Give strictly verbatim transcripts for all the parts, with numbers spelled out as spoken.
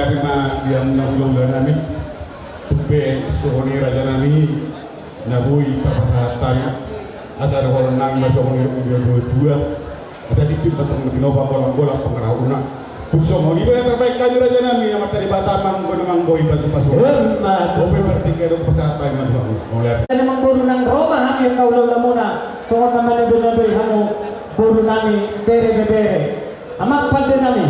Ima di hamuna hulahula nami, tung pe songon i raja nami, na boi tapasahat hami, asa dohonon nami ma songon i, didok ni natuatua, asa tingki ma tong tinopa, bolanggolang pangarahutna. Tung songon i ma na tarbahen hami raja nami, Amanta Debata ma anggo na manggohi pasupasu. Emma tutu. Dope martingki adong pasahat hami ma tu hamuna. Mauliate. Jadi amangboru, nang ro ma hami angka hulahulamuna, songon na manebonebon hamu boru nami, bere, bebere. Amang pande nami,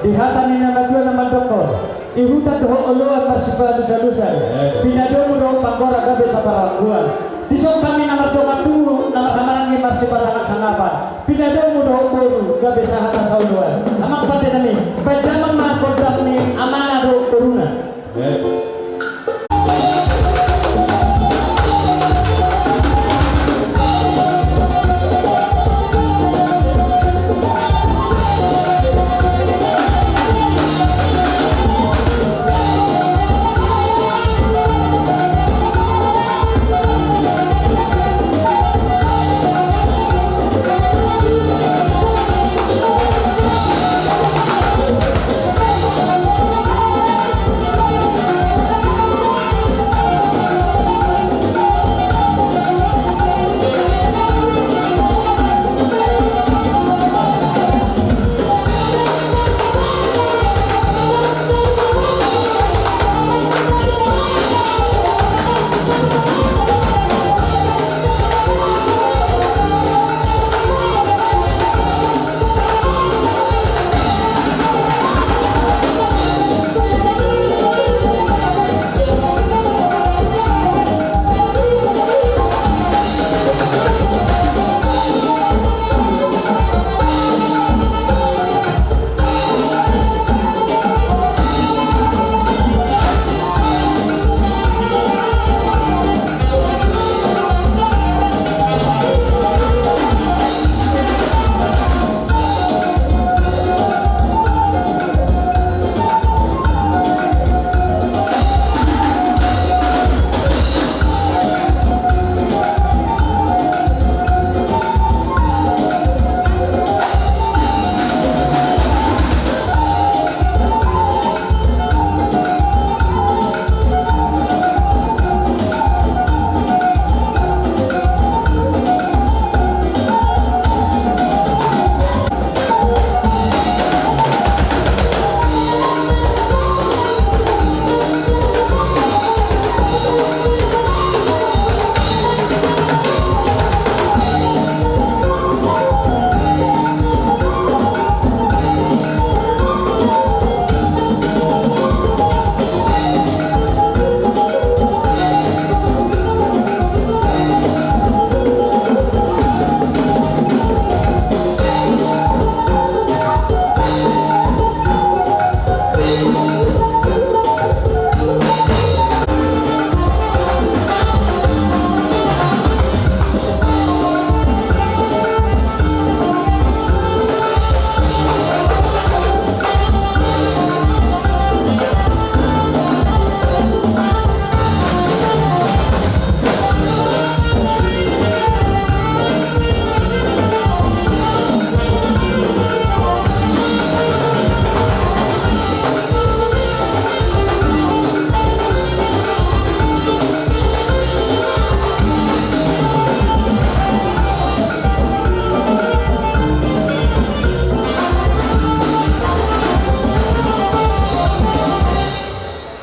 di hata ni na matua na mandokkon, di huta dohot oloan marsipalusalusan, pinadomu dohot panggora gabe saparangguan. Dison hami na mardongan tubu, na marhahamaranggi marsipasangapangapan, pinadomu dohot boru gabe sahata saoloan. Amang pande nami, baen damang ma gondang ni amana dohot boruna.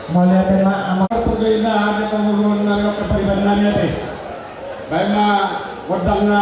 Mauliate ma amang. Pokokna ate pangurungan nami, kapariban nami ate. Baen ma gondangna.